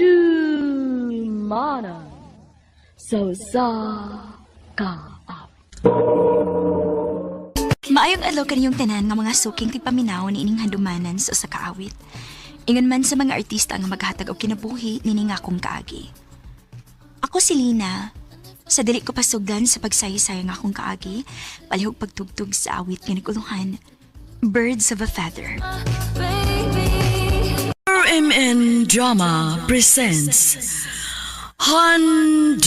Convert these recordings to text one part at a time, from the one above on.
Handumanan sa usa ka Maayong adlaw kaniyong tanan nga mga suking tigpaminaw niining handumanan sa usa ka awit. Ingon man sa mga artista nga maghatag og kinabuhi niini nga akong kaagi. Ako si Lina. Sa dili ko pasugdan sa pagsaysay nga akong kaagi, palihog pagtugtog sa awit nga naguluhan, Birds of a Feather. RMN Drama presents Handumanan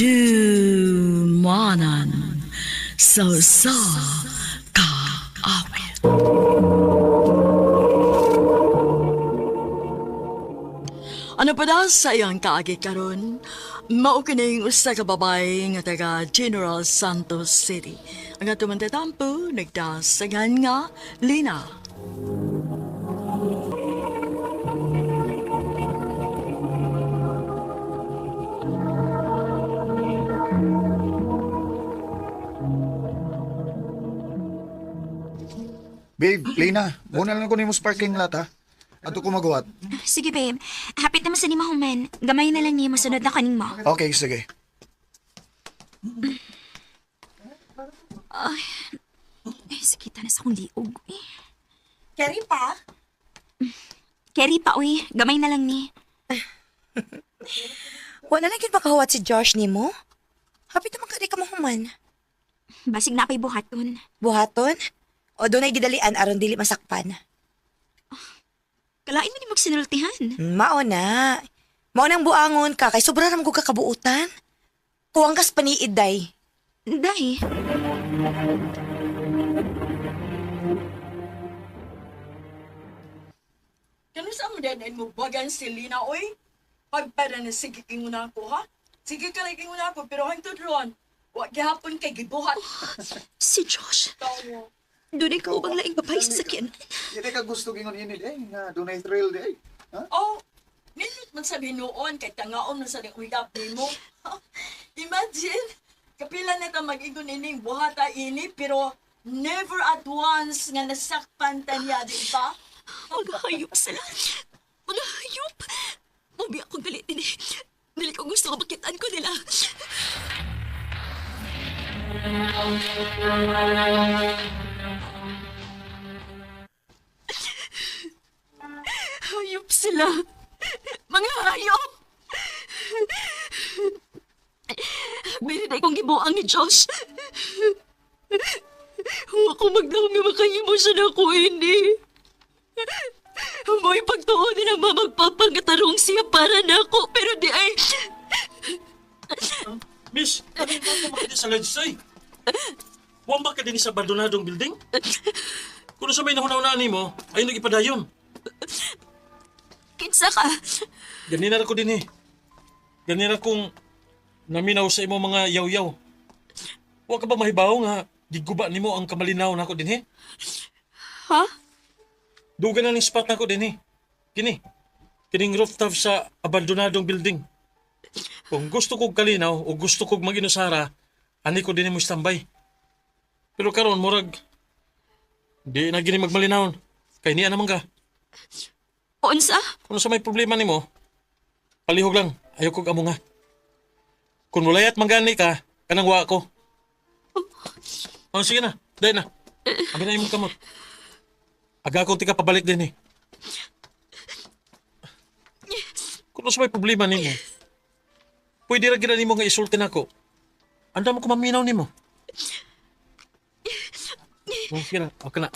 sa sa kaawit. Ano pa daw sa iyang kaagi karon? Mao kining usa ka babae nga taga General Santos City. Ang ato man tatampo nagdasagan nga Lina. Babe, Lina, muna lang ko nimo sa parking lot ha. Ato ko maguhat. Sige babe, hapit naman sa nimo human. Gamay na lang nimo sunod na kaning mo. Okay, sige. Ay, sakita na sa akong liog. Eh. Carry pa? Carry pa, uy. Gamay na lang ni. Wala lang yun makahuwat si Josh nimo. Hapit naman ka di ka mahuman. Basig na pa'y buhaton. Buhaton? O doon ay gidalian aron dili masakpan. Kalain mo ni magsinultihan. Mao na. Mao nang buangon ka kay sobra ra man gud ka kabuutan. Kuwang kas paniid day. Day. Kano sa mo din mo bagan si Lina, oy? Pagpera na sige kingon ako, ha? Sige ka lang kingon ako, pero hangtod ron, wa gihapon kay gibuhat. Si Josh. Tawo. Doon ikaw bang laing babae sa sakyan? Hindi ka gusto gingon ini eh, nga dunay thrill di ay. Ha? Oh, nindot man sa binuon kay tangaon man sa ning uyap nimo. Imagine, kapila na ta mag-ingon ining buhata ini, pero never at once nga nasakpan ta niya, di ba? Mga hayop sila. Mga hayop. Mubi akong galit din eh. Dili ko gusto nga makitaan ko nila. Hayop sila. Mga hayop. Meron na akong gibuang ni Josh. Huwag ako magdaong nga makahimo siya na ako ini. Mo'y pagtuo nila mamagpapangatarong siya para nako, pero di ay... Miss, ano ba kumakita sa ledge ay? Huwag ba ka din sa abandonadong building? Kung sa may nahuna-unaan mo, ay nagipadayon. Kinsa ka? Ganina ra ko din eh. Ganina kong naminaw sa imo mga yaw-yaw. Huwag ka ba mahibaw nga giguba nimo ang kamalinaw nako din eh? Ha? Duga na ning spot nako din eh. Kini, kining rooftop sa abandonadong building. Kung gusto kog kalinaw o gusto kog mag-inusara, ani ko din mo standby. Pero karon murag di na gini magmalinawon. Kay niya naman ka. Unsa? Kung sa may problema nimo, palihog lang, ayaw kog amo nga. Kung mulayat manggani ka, kanang wa ko. Oh, sige na, dahil na. Abi na imong kamot. Aga akong tika pabalik din eh. Kung sa may problema nimo, pwede ra gina nimo nga isulti nako. Anda mo ko maminaw nimo. Oh, sige na, okay na.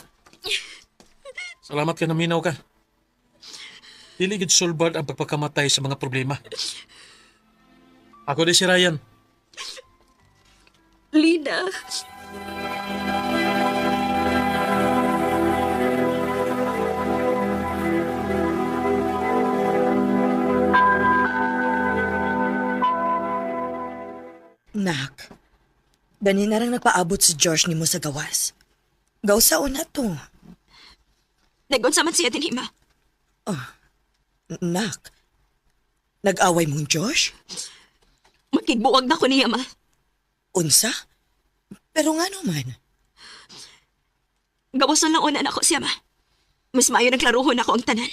Salamat ka naminaw ka. Dili gid sulbad ang pagpakamatay sa mga problema. Ako di si Ryan. Lina. Nak, dani na rang nagpaabot si Josh nimo sa gawas. Gawsa na to. Nagunsa man siya din, ma. Nak, nag-away mong Josh? Makigbuwag na ko niya, ma. Unsa? Pero nga naman. Gawason lang una nako siya, ma. Mas maayo nagklaruhon ako ang tanan.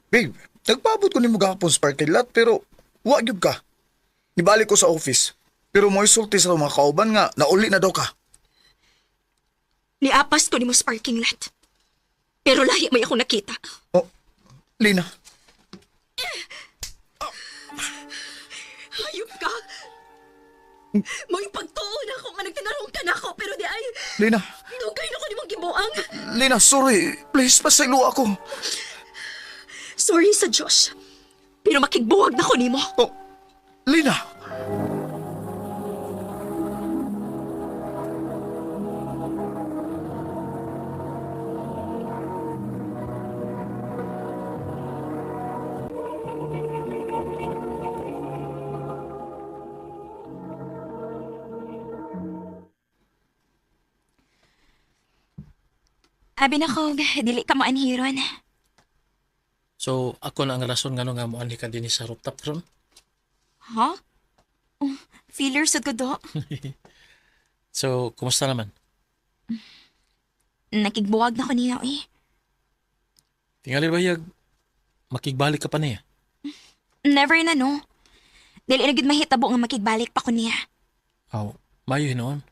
Babe, nagpaabot ko nimo gahapon sa parking lot pero wa gyud ka. Nibalik ko sa office. Pero mo isulti sa mga kauban nga nauli na daw ka. Niapas ko nimo sa parking lot. Pero lahi may akong nakita. Oh, Lina. Hayop ka! May pagtuon ako nga nagtinarong ka na ako pero di ay Lina. dugay na ko nimong gibuang. Lina, sorry. Please, pasaylo ako. Sorry sa Josh. Pero makigbuwag na ko nimo. Oh, Lina. Abi na ko, dili ka mo anhiron. So, ako na ang rason ngano nga moanhi ka dinhi sa rooftop ron. Ha? Oh, feeler sa ko do. So, kumusta naman? Nakigbuwag na ko niya eh. Tingali ba yag makigbalik ka pa niya? Never na no. Dili na gid mahitabo nga makigbalik pa ko niya. Aw, mayo hinuon.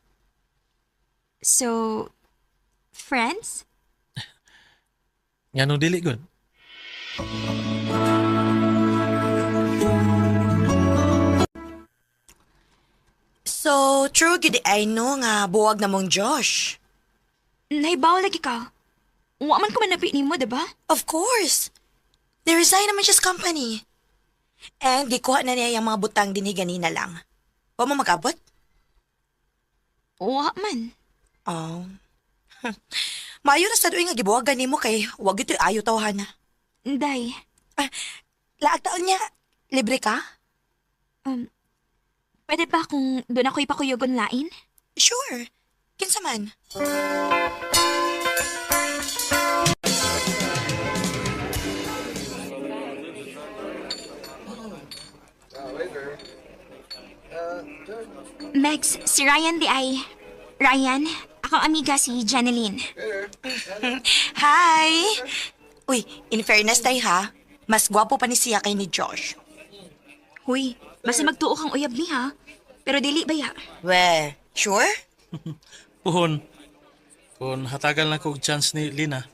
So, friends? Nganong dili gud? So, true gid ay no nga buwag na mong Josh. Nahibaw lagi ka. Wa man ko manapi nimo, diba? Of course. They resign naman siya sa company. And gikuha na niya yung mga butang dinhi ganina lang. Wa mo mag-abot? Wa man. Oh. Maayo na sa doy nga gibuwagan nimo kay wag ito'y ayo tawhan. Day, Ah, laag taon niya, libre ka? pwede ba kung doon ako ipakuyogon lain? Sure. Kinsa man? Megs, si Ryan di ay. Ryan, akong amiga si Janeline. Hi! Uy, in fairness tay ha, mas gwapo pa ni siya kay ni Josh. Huy, basta magtuo kang uyab ni ha. Pero dili ba ya? We, sure? Puhon, kung hatagal na kog chance ni Lina,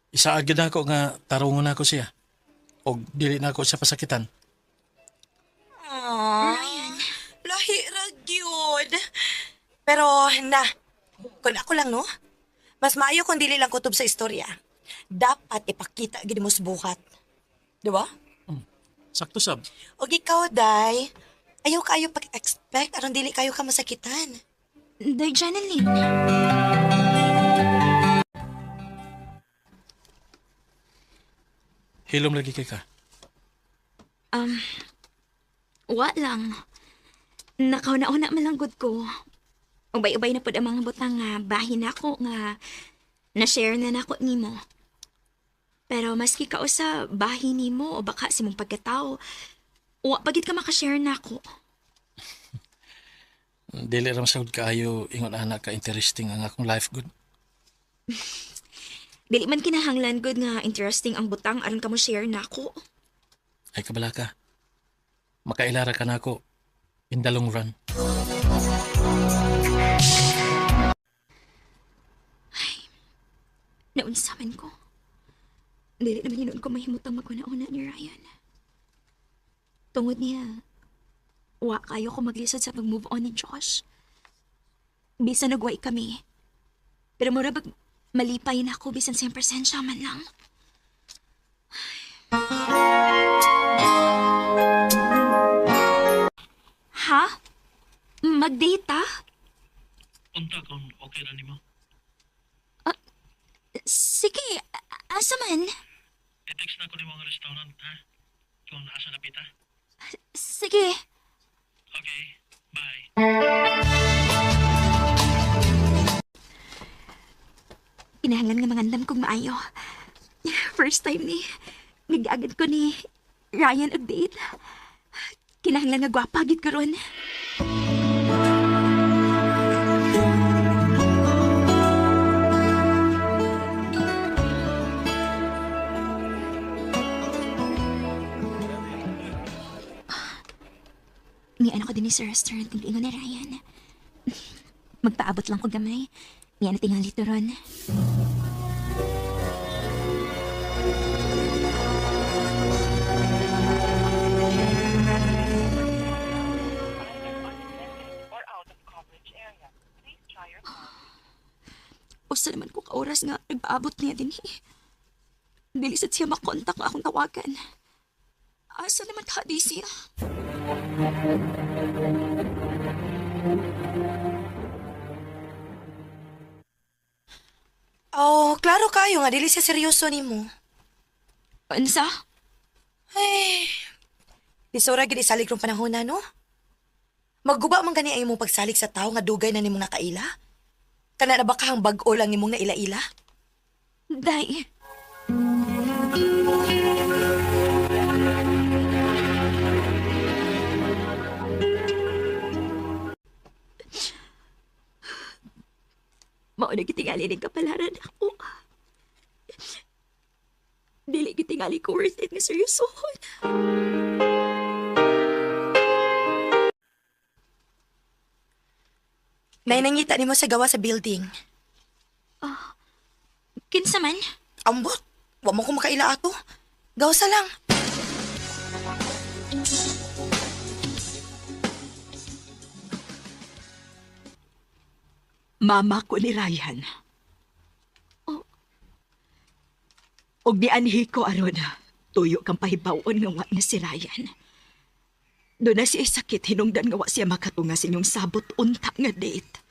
isaag gyud nako nga tarungon nako siya. Og dili nako siya pasakitan. Aww, lahi ra gyud. Pero na, kung ako lang no, mas maayo kung dili lang kutob sa istorya. Dapat ipakita gid mo sa buhat. Di ba? Sakto sab. Og ikaw, Day, ayaw kayo pag-expect aron dili kayo ka masakitan. Day, Janeline. Hilom lagi kay ka. Wa lang. Nakauna-una malanggod ko. Ubay-ubay na pud ang mga butang nga bahin nako nga na-share na nako nimo. Pero maski kausa bahin nimo o baka sa imong pagkatao, wa pagid ka makashare nako. Dili ra masagod kaayo ingon ana ka interesting ang akong life good. Dili man kinahanglan gud nga interesting ang butang aron ka mo share nako. Ay kabala ka. Makailara ka nako in the long run. Naunsa man ko. Dili naman hinuon ko mahimutang maguna-una ni Ryan. Tungod niya, wa kayo ko maglisod sa pag-move on ni Josh. Bisan nagway kami. Pero mura bag malipay na ako bisan sa presensya man lang. Ha? Mag-date ah? Unta kung okay ra nimo. Sige, asa man? I-text na ko nimo ang restaurant ha. Kung asa na pita. Sige. Okay. Bye. Kinahanglan nga mangandam kong maayo. First time ni nag-agad ko ni Ryan og date. Kinahanglan nga gwapa gid ko ron. din sa restaurant ng ingon ni Ryan. Magpaabot lang ko gamay. Niya na tingali to ron. Usa naman ko ka oras nga nagpaabot niya din eh. Dili sad siya makontak nga akong tawagan. Asa naman ka di siya? Oh, klaro kayo nga dili siya seryoso nimo. Unsa? Ay, Lisora gid isalig rong panahon na, no? Magguba man gani ang imong pagsalig sa tao nga dugay na nimong nakaila? Kana na ba kahang bag-o lang nimong naila-ila? Day. Mao na gitingali ning kapalaran ako. Dili gitingali ko worth it nga seryosohon. Nay nangita nimo sa gawa sa building. Kinsa man? Ambot, wa mo ko makaila ato. Gawsa lang. Mama ko ni Ryan. Oh. Og nianhi ko aron, tuyo kang pahibawon nga wa na si Ryan. Doon na siya sakit hinungdan nga wa siya makatunga sa inyong sabot unta nga date.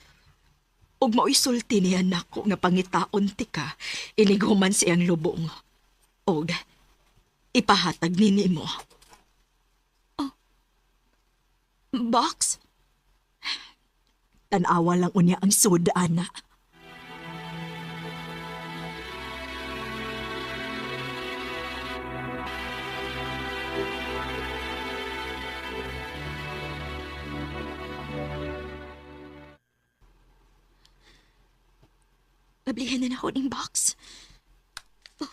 Og mao'y sulti niya nako nga pangitaon ti ka, inighuman siyang lubong. Og ipahatag ni nimo. Oh. Box? Tanawa lang unya ang suda, ana. Pablihan na nako ning box. Oh.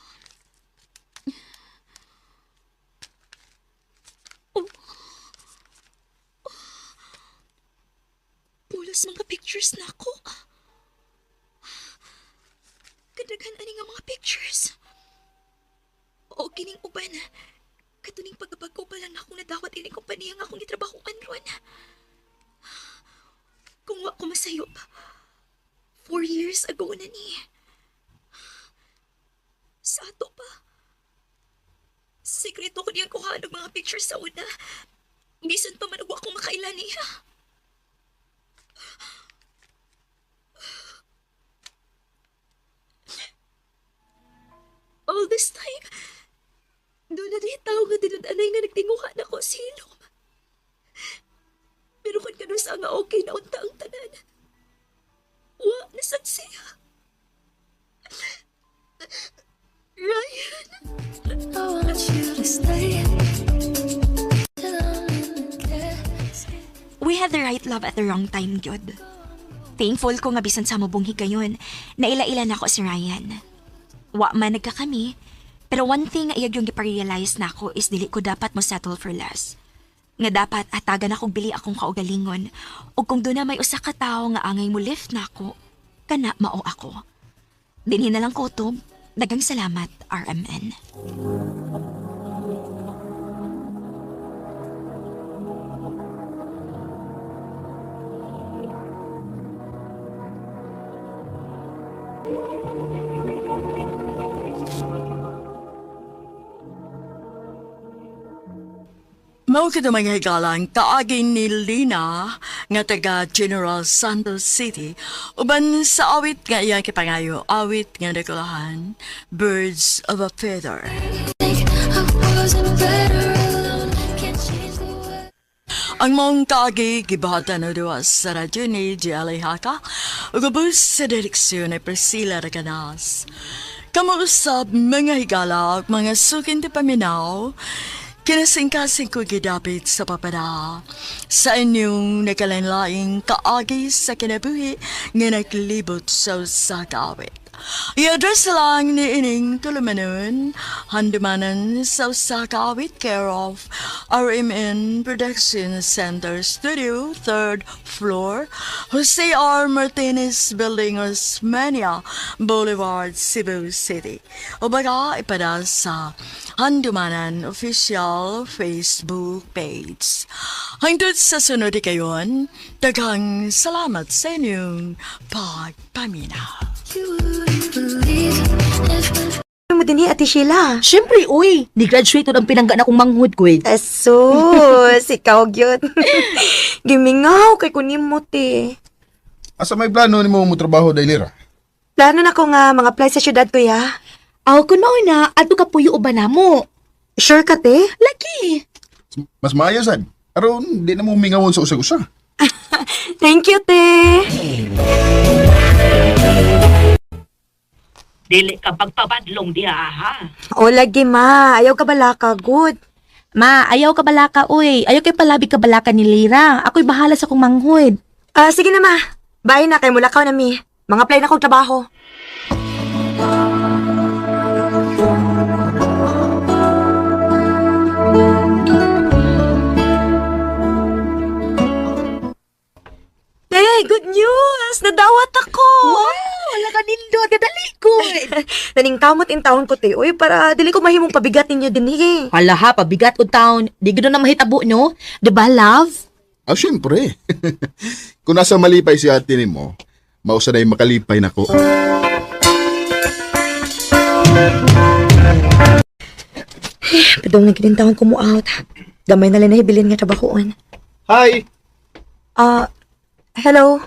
Oh. Pulos mga pictures na ako. Kadaghan ani nga mga pictures. O kining uban. Katuning pagkabago pa lang akong nadawat ini kompanya nga akong gitrabahoan ron. Kung wa ko masayop, 4 years ago na ni. Sa ato pa. Sekreto ko niyang kuhaan og mga pictures sa una. Bisan pa man og wa ko makaila niya. All this time, doon na rin tao nga tinud-anay nga nagtinguha na ko sa hilom. Pero kung kanusa nga okay na unta ang tanan, wa na sad siya. Ryan! I want you to stay till I'm in the casket. We had the right love at the wrong time, gyud. Thankful ko nga bisan sa mabong higayon, naila-ila na ako si Ryan. Wa man nagkakami, pero one thing nga iyag yung giparealize na ako is dili ko dapat mo settle for less. Nga dapat atagan akong bili akong kaugalingon, ug kung doon na may usa ka tawo nga angay mo lift na ako, kana mao ako. Dinhi na lang ko to. Dagang salamat, RMN. Mao kito mga higalang kaagi ni Lina nga taga General Santos City uban sa awit nga iyang kipangayo, awit nga nakulahan Birds of a Feather. Think I wasn't better alone. Can't change the way. Ang maong kaagi gibahatan na duwa sa radyo ni Jelly Haka ug ubos sa direksyon ni Priscilla Recanas. Kamuusab mga higala ug mga sukin ti paminaw, kinasingkasing ko gidapit sa papada sa inyong nakalanlaing kaagi sa kinabuhi nga naglibot sa usa ka awit. I-address lang ni ining tulumanon, handumanan sa usa ka awit, care of RMN Production Center Studio, 3rd floor, Jose R. Martinez Building, Osmeña Boulevard, Cebu City. O baga ipada sa Handumanan Official Facebook page. Hangtod sa sunod kayon, daghang salamat sa inyong pagpaminaw. You wouldn't believe if Mo din Ate Sheila. Siyempre, uy, ni-graduate ang pinangga na kong manghud ko eh. Asus, ikaw gyud. Gimingaw kay kunin mo te. Asa may plano nimo mo trabaho dahil Lira? Plano na ko nga mga apply sa syudad kuya. Aw, kun mao na, adto ka puyo uban namo. Sure ka te? Lagi. Mas maayo sad. Aron di na mo mingawon sa usag-usa. Thank you te. Dili ka pagpabadlong diha ha. O lagi ma, ayaw ka balaka good. Ma, ayaw ka balaka, uy. Ayaw kay palabi ka balaka ni Lira. Ako'y bahala sa kong manghud. Ah, sige na ma. Bye na kay mulakaw na mi. Mga apply na kong trabaho. Hey, good news! Nadawat ako! Wow, wala ka nindo. Dadali ko. Naningkamot in taon ko, te. Uy, para dili ko mahimong pabigat ninyo din eh. Hala ha, pabigat o taon. Di gano'n na mahitabo, no? Diba, love? Ah, syempre. Kung nasa malipay si ate nimo, mausa na yung makalipay nako. Padong na gid taon ko mo out. Gamay na lang nahibilin nga trabahoon. Hi! Ah, hello.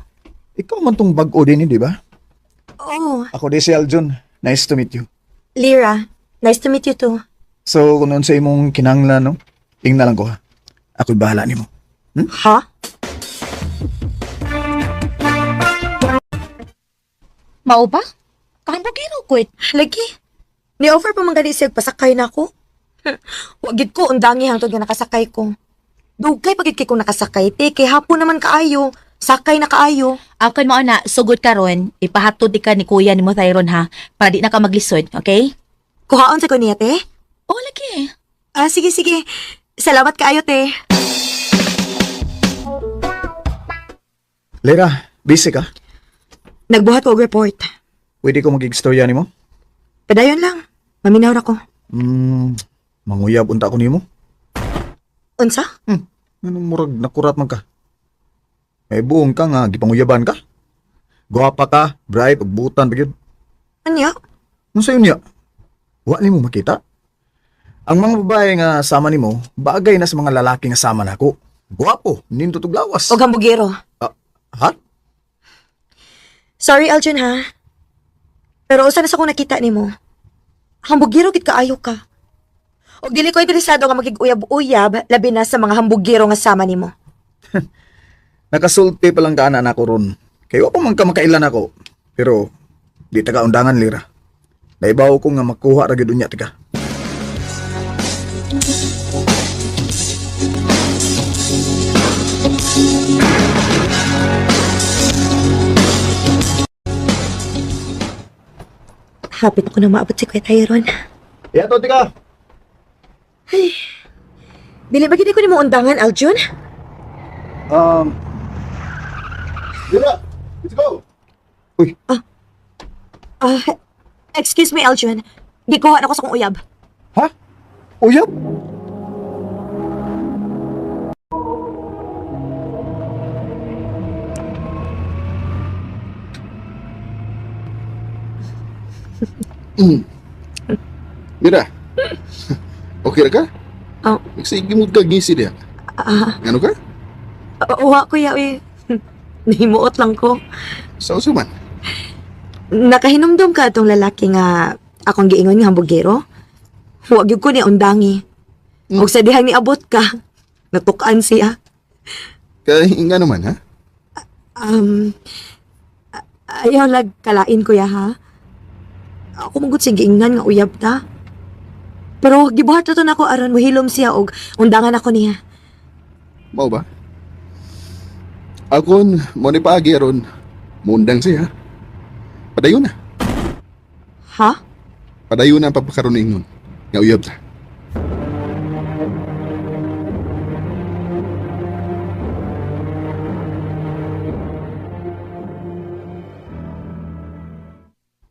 Ikaw man tong bag-o din eh, di ba? Oh, Ako di si Aljun. Nice to meet you. Lira. Nice to meet you too. So, kung sa imong kinanglan, no? Tingnan lang ko ha. Ako'y bahala nimo. Ha? Mao ba? Kahambugiro ko eh. Lagi. Ni-offer pa man gani siya pasakay na ako. Wa gid ko undangi hangtod nga nakasakay ko. Dugay pa gid kay kung nakasakay te kay hapon naman kaayo. Sakay na kaayo. Ako mao na, sugod karon, ipahatod di ka ni kuya ni mo Thyron ha, para di na ka maglisod, okay? Kuhaon sa ko niya te. Oh, lagi. Ah, sige sige. Salamat kaayo te. Lera, busy ka? Nagbuhat ko og report. Pwede ko mag-istorya nimo? Padayon lang. Maminaw ra ko. Manguyab unta ko nimo. Unsa? Anong murag nakurat man ka? May buong ka nga, gipanguyaban ka? Guwapa ka, bright, ug butan pa gyud. Anya? Unsa yun niya? Wa nimo makita? Ang mga babae nga sama nimo, bagay na sa mga lalaki nga sama nako. Guwapo, nindot og lawas. Og hambugero. Ha? Sorry Aljun ha. Pero usa na sa kong nakita nimo. Hambugero gid kaayo ka. Og dili ko interesado nga makig-uyab-uyab labi na sa mga hambugero nga sama nimo. Nakasulti pa lang ka ana nako ron. Kay wa pa man ka makailan ako. Pero di ta ka undangan lira. Naibaw ko nga makuha ra gyud unya tika. Hapit ako na maabot si Kuya Tyron. Yato tika. Dili ba gid ko nimo undangan, Aljun? Lira, let's go. Uy, Ah, excuse me, Aljun. Gikuha na ko sa kong uyab. ha? Uyab? Lira. Okay ra ka? Oh. Sige mo ka gisi diha. Ah, Ano ka? uwa kuya, eh. Nahimuot lang ko. Sa usa man. Nakahinumdum ka atong lalaki nga akong giingon nga hambugero? Huwag gyud ko ni undangi. Og sa dihang niabot ka, natukan siya. Kay nga naman ha? Um, ayaw lag kalain kuya ha. Ako manggut siya giingnan nga uyab ta. Pero gibuhat na to nako aron mohilom siya og undangan ako niya. Mao ba? Akon mo ni paagi aron mundang siya. Padayon na. Ha? Padayon na ang pagpakaroon ingon. Nga uyab ta.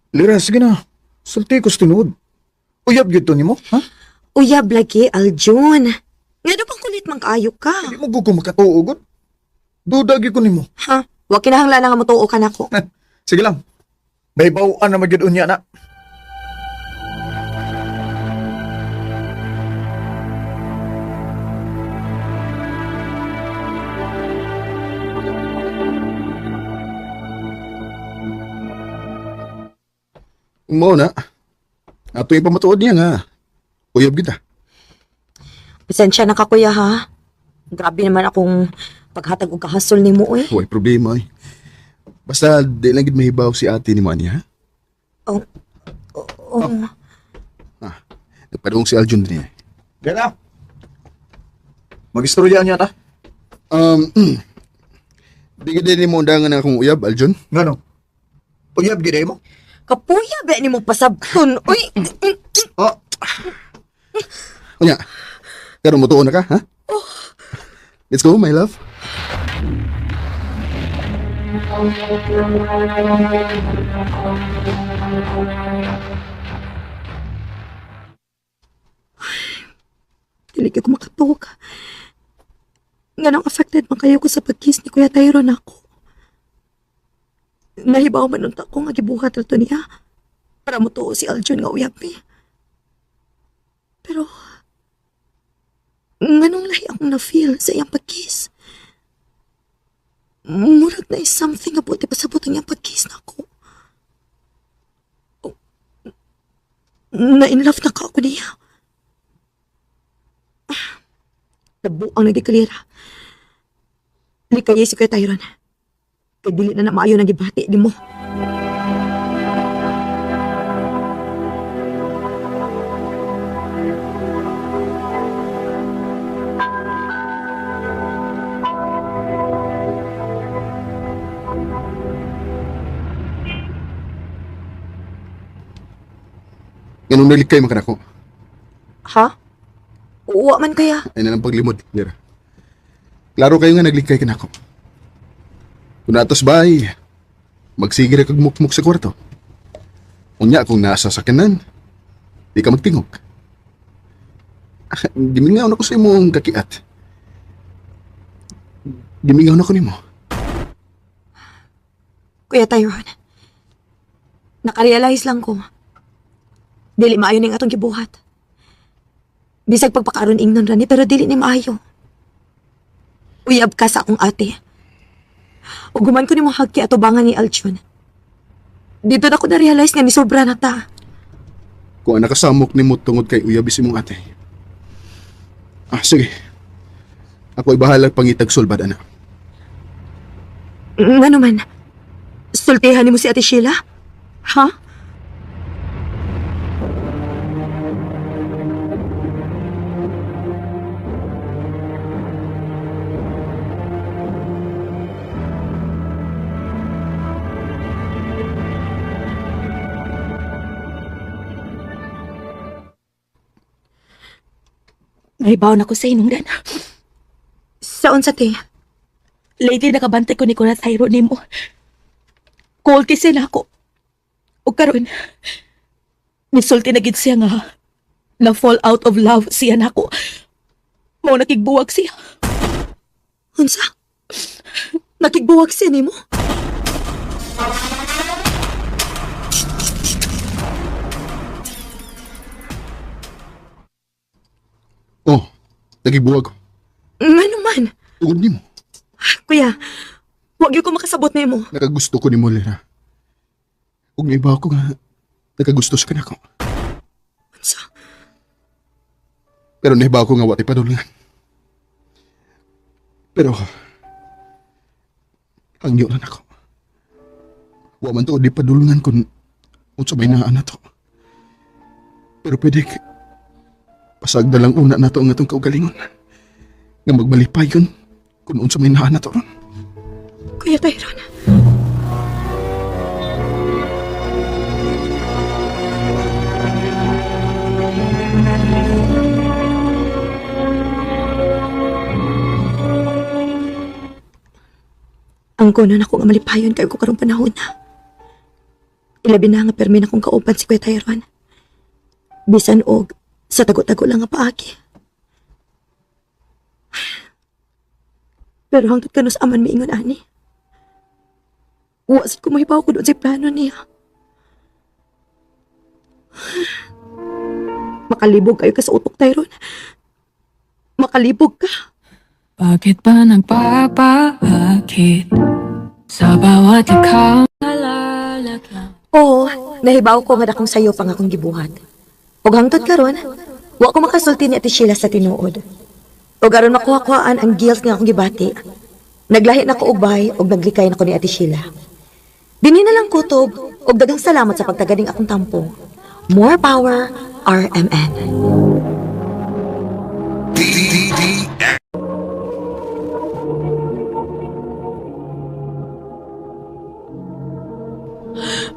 Lira, sige na. Sulti ko sa tinuod. Uyab gyud to nimo, ha? Uyab lagi, Aljun. Nga do pang kulit man kaayo ka. Di mo gud ko makatuo gud. Duda gyud ko nimo. Ha? Wa kinahanglan na nga motuo ka nako. Sige lang. May bawaan na magyud unya na. Mao na. Ato yung pamatuod niya nga. Uyab kita. Pasensya na ka kuya ha. Grabe naman akong paghatag og kahasol nimo oy. Huwag problema eh. Basta di lang gid mahibaw si ate ni mo niya. Ha? Oh. Oh. Ah, nagpadung si Aljun din eh. Lira. Magistorya niya ta. Di ka din mo undangan akong uyab, Aljun. Ngano? Uyab gyud mo? Kapuya ba nimo pasabton? Uy. Oh, Unya, karon mo tuon na ka, ha? Let's go, my love. Dili ko makatuog. Nganong affected man kayo ko sa pag-kiss ni Kuya Tyron ako. Nahibaw man unta ko nga gibuhat ra to niya para motuo si Aljun nga uyab mi. Pero nganong lahi akong na-feel sa iyang pag-kiss? Murag na is something about ipasabot ang iyang pag-kiss na ako. Na in love na ka ako niya. Nabuang nagikalira. Likay si Kuya Tyron. Kay dili na na maayo nang gibati di mo. Ganun nalikay man ka nako. Ha? Uwa man kaya. Ay na lang paglimod, Lira. Klaro kayo nga naglikay ka nako. Kung natos ba ay, magsige ra kag mukmuk sa kwarto. Unya kung nasa sakyanan, di ka magtingog. Gimingaw na ko sa imong kakiat. Gimingaw na ko nimo. Kuya Tyron, nakarealize lang ko. Dili maayo ning atong gibuhat. Bisag pagpakaron ingnon ra ni pero dili ni maayo. Uyab ka sa akong ate. Ug guman ko nimo hagki atubangan ni Aljun. Dito na ko na-realize nga ni sobra na ta. Kung ang nakasamok nimo tungod kay uyab is imong ate. Ah, sige. Ako ay bahalag pangitag sulbad, ana. Ngano man? Sultihan nimo si Ate Sheila? Ha? Nahibaw na ko sa inungdan. Sa unsa te? Lady, nakabantay ko ni Kuya Tyron nimo. Cold kasi na ako. O karon, nisulti na gid siya nga na fall out of love siya nako. Mao nakigbuwag siya. Unsa? Nakigbuwag siya nimo? Oh, nagigbuwag ko. Ngano man? Tungod nimo. Kuya, wag gyud ko makasabot nimo. Nakagusto ko nimo, Lira. Ug naibaw ko nga nakagusto sa kanako. Unsa? Pero naibaw ko nga wa tay padulngan. Pero hangyo lang ako. Wa man to di padulngan kun unsa may naa na to. Pero pwede pasagda lang una nato ang atong kaugalingon. Nga magmalipay yun kung unsa may naa na to ron. Kuya Tyron. Ang kono na ko nga malipayon kayo ko karong panahon na. Ilabi na nga permi na kong kauban si Kuya Tyron. Bisan og sa tago-tago lang nga paagi. Pero hangtod kanus aman miingon ani. Wa sad ko mahibaw ko doon sa plano niya. Makalibog kayo ka sa utok, Tyron. Makalibog ka. Bakit ba nagpapaakit sa bawat ikaw nalalagyan? Oo, nahibaw ko nga dakong sayo pang akong gibuhat. Ug hangtod karon, wa ko makasulti ni Ate Sheila sa tinuod. Ug aron makuha-kuhaan ang guilt nga akong gibati, naglahi na ko og bahay ug naglikay na ko ni Ate Sheila. Dinhi na lang kutob ug daghang salamat sa pagtaganing akong tampo. More power, RMN.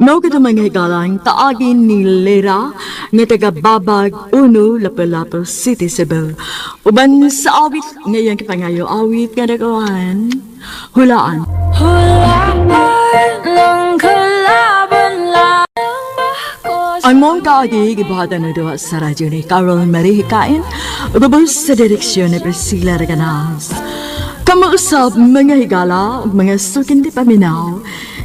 Mao gid ang mga higalang taagin ni Lera nga taga Babag Uno, Lapu-Lapu City, Cebu. Uban sa awit ngayong kapangayo awit nga nagawan. Hulaan. Hulaan ng kalaban lang ako. Ang mong kaagi gibuhatan na duha sa radyo ni Carol Marie Hikain ug sa direksyon ni Priscilla Reganas. Kamausap mga higala ug mga sukin di paminaw,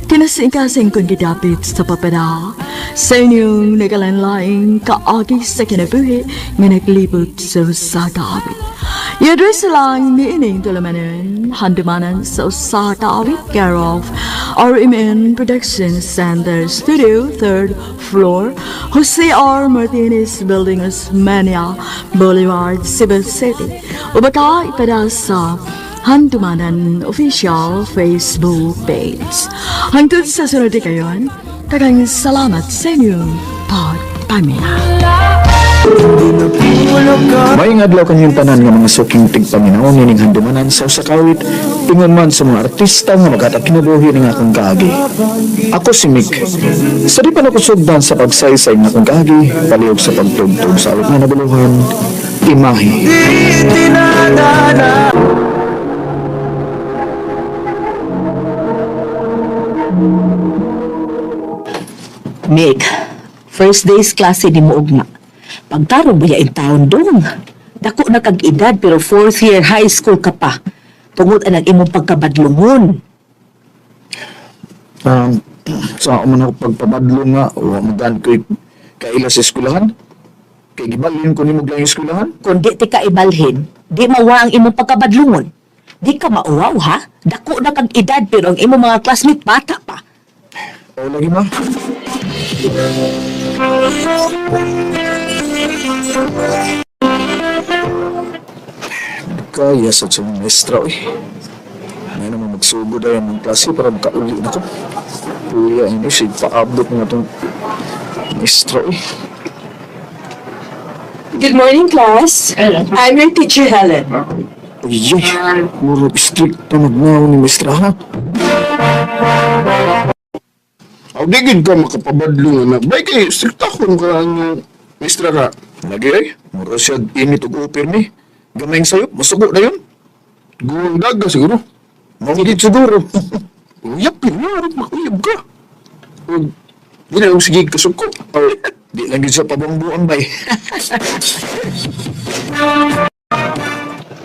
kinasingkasing kong gidapit sa papada sa inyong nagalanlaing kaagi sa kinabuhi nga naglibot sa usa ka awit. I-address lang ni ining tulamanan, handumanan sa usa ka awit, care of RMN Production Center Studio, 3rd floor, Jose R. Martinez Building, Osmeña Boulevard, Cebu City. O baka ipada sa Handumanan Official Facebook page. Hangtod sa sunod di kayon, daghang salamat sa inyong pagpamina. Maayong adlaw kanyang tanan nga mga suking tigpaminaw nining handumanan sa usa ka awit, ingon man sa mga artista nga maghatag kinabuhi ning akong kaagi. Ako si Mick. Sa di pa nakusugdan sa pagsaysay ng akong kaagi, palihog sa pagtugtog sa awit nga nabuluhan, Imahe. Mick, first day's klase ni mo ugma. Pagtarong ba in taon dong? Dako na kag edad pero fourth year high school ka pa. Tungod ang imong pagkabadlungon. Sa ako man ako pagpabadlo nga, wa magaan ko'y kaila sa eskwelahan. Kay gibalhin ko nimo lang eskwelahan. Kung di ti ka ibalhin, di mawa ang imong pagkabadlungon. Di ka mauwaw ha? Dako na kag edad pero ang imong mga classmate bata pa. Oo lagi ma. Kaya sa siyang maestra eh. Ngayon naman magsugod ay ang klase para makauli na ko. Puya ini siya paabot nga itong maestra eh. Good morning, class. I'm your teacher, Helen. Uy, murag strict na magnaw ni maestra ha. Aw, di gid ka makapabadlong anak. Bay kay strikta kon ka ang maestra ka. Lagi ay, murag siya init og upir ni. Gamayng sayop, masugo na yun. Guwang daga siguro. Mangigit siguro. Uyapin na, arog makuyab ka. Ug di na lang sige kasuko. Or, di lang yun sa pabangbuan bay.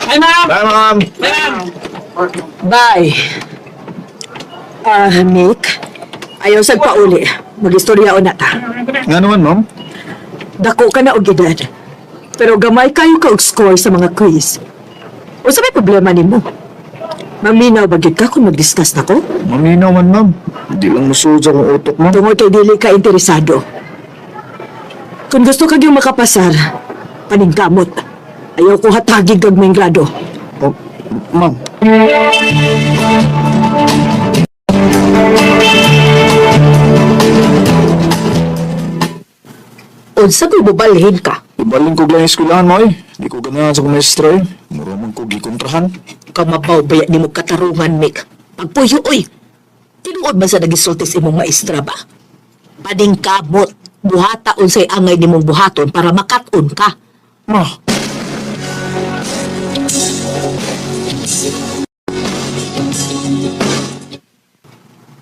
Hi, ma'am! Bye, ma'am! Bye. Ah, Mick, ayaw sad pauli. Mag-istorya na ta. Nga naman, ma'am. Dako ka na og edad. Pero gamay kayo ka og score sa mga quiz. Unsa may problema nimo? Maminaw ba gyud ka kung mag-discuss nako? Maminaw man, ma'am. Di lang musulod sa akong utok, ma'am. Tungod kay dili ka interesado. Kung gusto ka gyud makapasar, paningkamot. Ayaw ko hatagi kag may grado. Oh, ma'am. Unsa ko'y bubalhin ka? Ibalin ko lang yung eskwelahan mo eh. Di ko ganahan sa kong maestra eh. Mura man ko gikontrahan. Kamabaw baya nimo katarungan, Mick. Pagpuyo, oy. Tinuod ba sa nagisulti sa imong maestra ba? Paningkamot. Buhata unsay angay nimong buhaton para makat-on ka. Ma,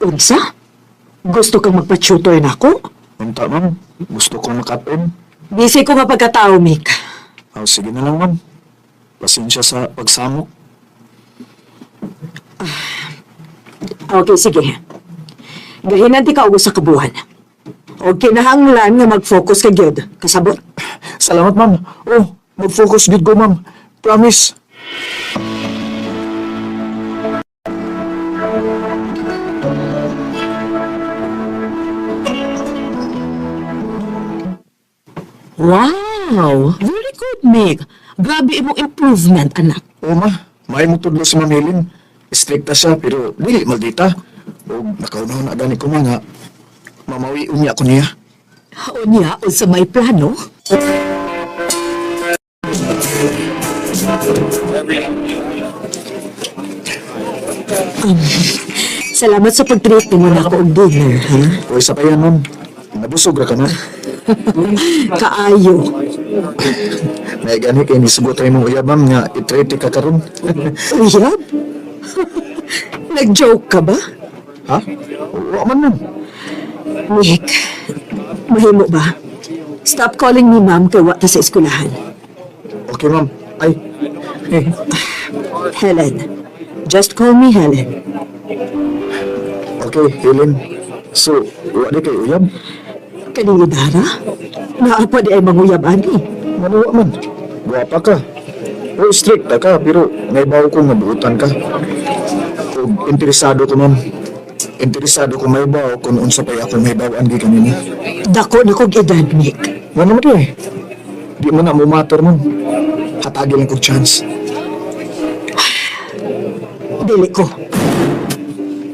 Unsa? Gusto kang magpa-tutor nako? Unta, ma'am. Gusto kong makaton. Busy ko nga pagkatao, Mick. Oh, sige na lang, ma'am. Pasensya sa pagsamok. Okay, sige. Gahinan ti ka og usa ka buwan. O kinahanglan nga mag-focus ka gyud. Kasabot. Salamat, ma'am. Oh, mag-focus gud ko, ma'am. Promise. Wow! Very good, Mick. Grabe imong improvement, anak. Oo, ma. May mo tudlo si Ma'am Helen. Strikta siya, pero dili maldita. O, nakaunahon na gani ko, ma, nga. Mamawi unya ko niya. Unya, unsa may plano? Salamat sa pag-treat mo na ako og dinner, ha? O, isa pa yan, ma'am. Nabusog ra ka na. Kaayo. May gani kay nisugot ra imong uyab, ma'am, nga i-treat ka karon. Uyab? Nag-joke ka ba? Ha? Wa man, ma'am. Nick, mahimo ba? Stop calling me ma'am kay wa ta sa eskwelahan. Okay, ma'am. Ay. Helen. Just call me Helen. Okay, Helen. So, wa di kay uyab? Kaning idara? Naa pa di ay manguyab ani. Ano wa man? Guwapa ka. O, strikta ka, pero naibaw ko nga buutan ka. O, interesado ko, ma'am. Interesado ko may baw kung unsa pa'y akong may bawaan gikan nini. Dako na kog edad, Nick. Nga naman eh. Di mo na mumatter, ma'am. Hatagi lang kog chance. Dili ko.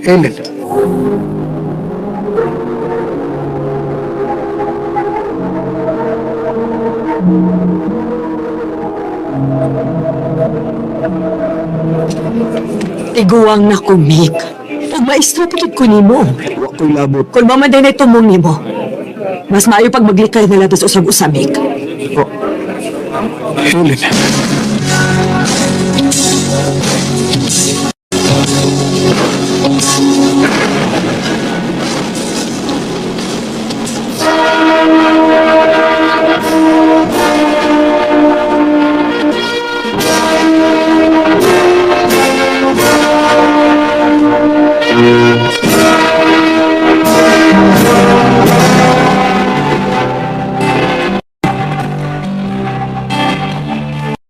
Helen. Tiguang na ko, Mick. Ug maestro pa gid ko nimo. Wa ko'y labot. Kung mamanday na itumong nimo, mas maayo pag maglikay na labas usag usa, Mick. Oh. Helen.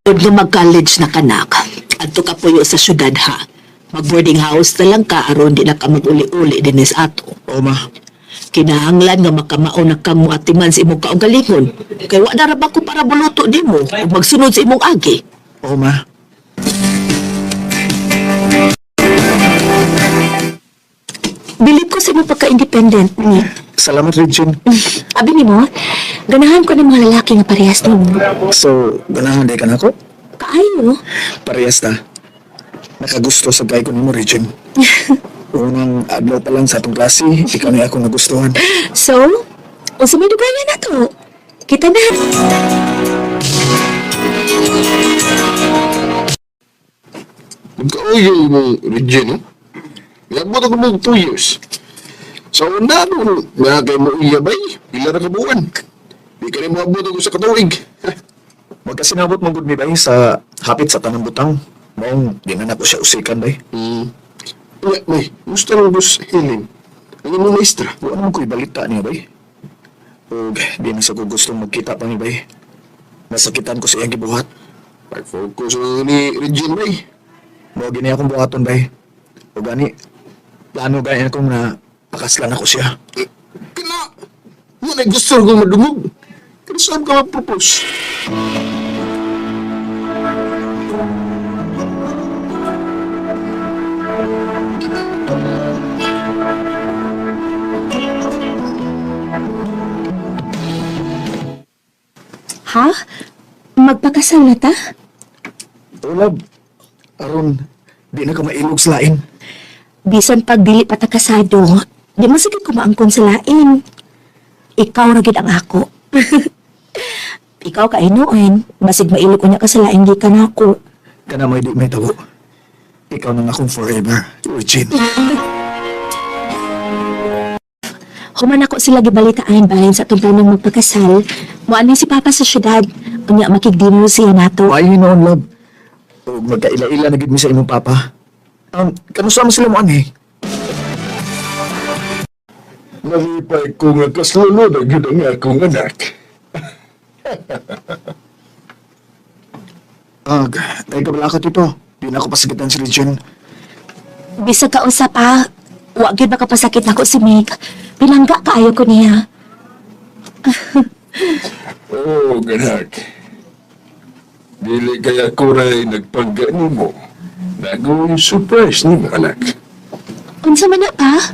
Pag na mag-college na kanak, adto ka puyo sa syudad ha. Mag-boarding house na lang ka aron di na ka mag-uli-uli dinis ato. O, ma. Kinahanglan nga makamao na kang muatiman sa imong kaugalingon. Kay wa na ra ba ko para buluto nimo ug magsunod sa imong agi. O, ma. Bilib ko sa imong pagka-independent, Nick. Salamat, Regine. Abi nimo, ganahan ko ng mga lalaki nga parehas nimo. So, ganahan di ka na ako? Kaayo. Parehas ta. Nakagusto sa kay ko nimo, Regine. Unang adlaw pa lang sa atong klase, ikaw na akong nagustuhan. So, unsa may dugayan na to? Kita na. Nagkauyol mo, Regine, no? Nagbuot ako mo 2 years. Sa una, nung nga kay mo uyabay, pila na kabuan. Di ka rin mo abot ako sa katuig. Magkasinabot mong gud mi bay sa hapit sa tanang butang. Maong di na nako siya usikan bay. Nga, may, gusto ng boss Helen. Ang imong maestra. Wa naman ko'y balita niya bay. Ug di na sa ko gustong magkita pa ni bay. Nasakitan ko sa iyang gibuhat. Pag-focus na ni Regine, bay. Mao gini akong buhaton bay. Ug gani plano gani akong na pakaslan ako siya. Eh, Kina, wala gusto kong madungog. Kaya saan ka mag-propose? Ha? Magpakasal na ta? Ulab, aron di na ka mailog sa lain. Bisan pag dili pa ta kasado, di man sige kumaangkon sa lain. Ikaw ra gid ang ako. Ikaw ka inuin, basig mailog unya ka sa lain gikan nako. Kana may di may tabo. Ikaw nang akong forever, Regine. Human ako sila gibalitaan bahin sa atong planong magpakasal. Moani si Papa sa syudad. Unya makig-dinner siya nato. Maayo noon, love. O, magkaila-ila na gid mi sa imong papa. Kanusa man sila mo anhi? Nalipay ko nga kaslulo na gyud ang akong anak. Ag, ay kabala ka, tito. Di na ako pasakitan si Regine. Bisag ka unsa pa, wa gyud makapasakit nako si Mick. Pinangga kaayo ko niya. Oo, anak. Dili kaya ko ray nagpangga nimo. Nagong surprise nimo, anak. Unsa man na pa?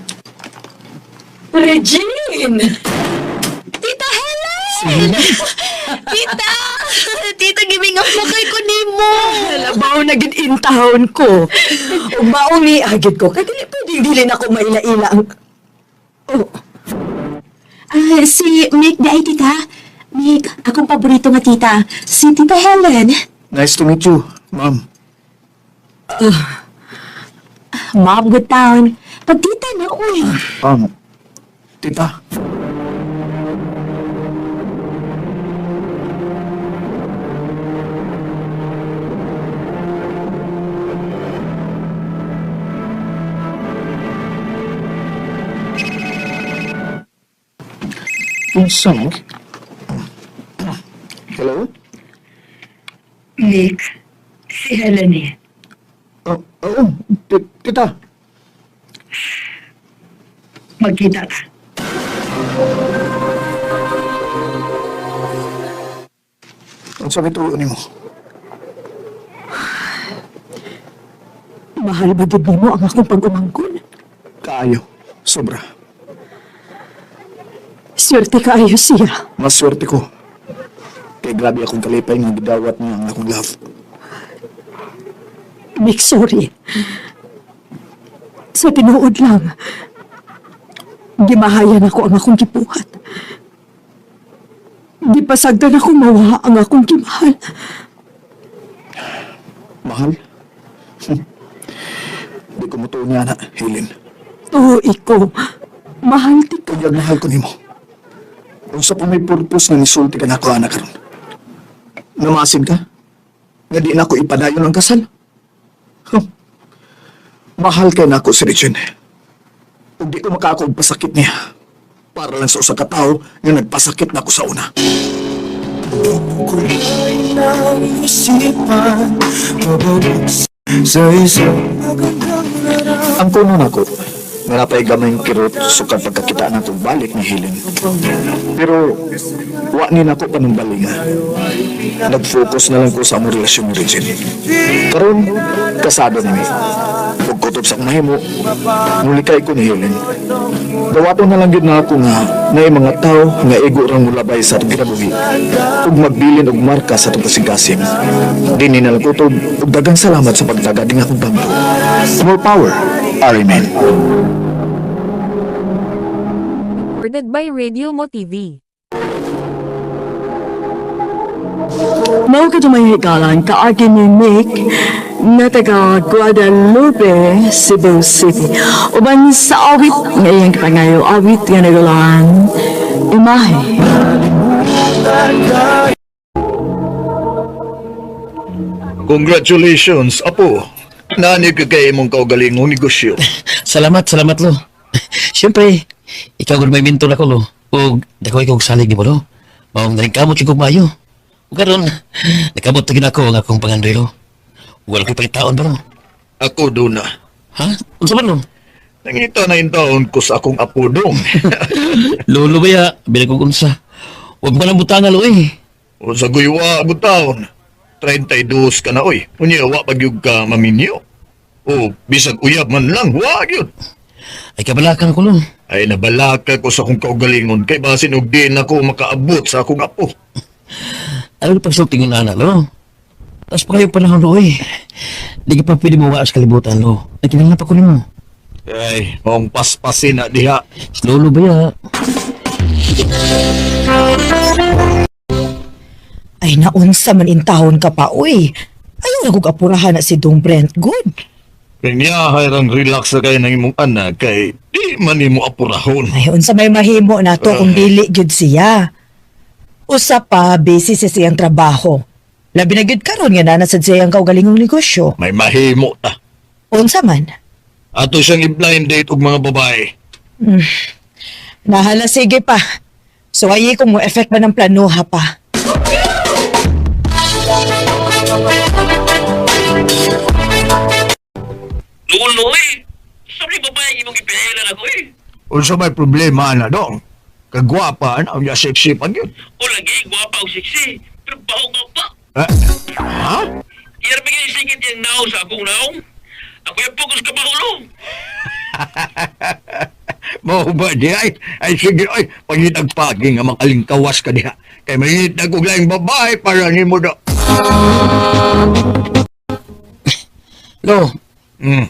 Regine! Tita Helen! Tita! Tita, giving up na kay ko nimo. Labaw na gid intahon ko. Ug maong ni agid ko kay dili pwedeng dili na ko maila-ila ang. Oh, Ah, si Mick di ay tita. Mick, akong paborito nga tita. Si Tita Helen. Nice to meet you, ma'am. Mom, good town. Pag tita na, uy. Tita. Unsa man? Hello? Nick, si Helen eh. Oh, oo, tita. Magkita ta. Unsa may tulo nimo? Mahal ba gid nimo ang akong pag-umangkon? Kaayo. Sobra. Swerte kaayo siya. Mas swerte ko. Kay grabe akong kalipay nga gidawat niya ang akong love. Nick, sorry. Sa tinuod lang, gimahayan ako ang akong gibuhat. Gipasagdan ako mawa ang akong gimahal. Mahal? Di ko mutuo niya na, Helen. Oo, ikaw. Mahal ti ka. Kunyag mahal ko nimo. Unsa pa may purpose nga nisulti ka nako anak karon? Namasin ka? Nga di nako ipadayon ang kasal? Huh. Mahal kay nako si Regine. Ug di ko makaako og pasakit niya. Para lang sa usa ka tawo nga nagpasakit nako sa una. Ang kuno nako, nga napay gamayng kirot sukad pagkakita nako balik ni Helen. Pero wa ni nako panumbalinga. Nag-focus na lang ko sa among relasyon ni Regine. Karon, kasado na mi. Ug kutob sa akong mahimo, mulikay ko ni Helen. Dawaton na lang gyud na ako nga naay mga tao nga igo rang mulabay sa atong kinabuhi ug magbilin og marka sa atong kasing-kasing. Dinhi na lang kutob ug daghang salamat sa pagtagad ning akong pamilya. More power, Amen. Recorded by Radio Mo TV. Mao ka may higalan kaagi ni Nick na taga Guadalupe, Cebu City. Uban sa awit nga iyang gipangayo, awit nga nagulan, imahe. Congratulations, apo. Nani ka kay imong kaugalingong negosyo. Salamat, salamat lo. Siyempre, ikaw gud may mentor ako lo. Ug dako ikaw og salig nimo lo. Maong naringkamot jud kog maayo. Ug karon, nakabot na gid ako ang akong pangandoy lo. Ug wala ko'y pangitaon ba lo? Ako duna. Ha? Unsa man lo? Nangita na taon ko sa akong apo dong. Lolo ba ya? Bilang kog unsa. Huwag mo nang butanga lo eh. O sa guywa mo taon. 32 ka na oy. Unya wa pa gyud ka maminyo. O bisag uyab man lang, wa gyud. Ay kabalakan ko lo. Ay nabalaka ko sa akong kaugalingon kay basin og di na ko makaabot sa akong apo. Ano pagsulti ng nana lo? Tapos pa kayo panahon lo eh. Di ka pa pwede mawaas kalibutan lo. Nagkinahanglan pa ko nimo. Ay, maong paspasin na diha. Lolo ba ya? Ay, naunsa man intahon ka pa, uy. Ayaw na kong apurahan na si Dong Brent. Good. Kanya hayrang relax na kayo ng imong anak kay di Dili man nimo apurahon. Ay, unsa may mahimo nato kung dili gyud siya. Usa pa, busy sa siyang trabaho. Labi na gyud karon nga naa sad siya ang kaugalingong negosyo. May mahimo ta. Unsa man? Ato siyang i-blind date og mga babae. Nahala sige pa. So ay kung mo effect ba ng planoha pa. Lulo eh. Sabi babae imong ipihailan ako eh. Unsa may problema na dong? Kagwapa na, unya sexy pa gyud. O lagi, gwapa og sexy. Pero baho ka pa. Eh, ha? Iyar bigay sigit yung naong sa akong naong. Ako yung focus ka bahulo. Mao ba di ay? Ay sige ay, pangitagpagi nga makalingkawas ka diha. Kay mangitag og laing babae para nimo do. Lo,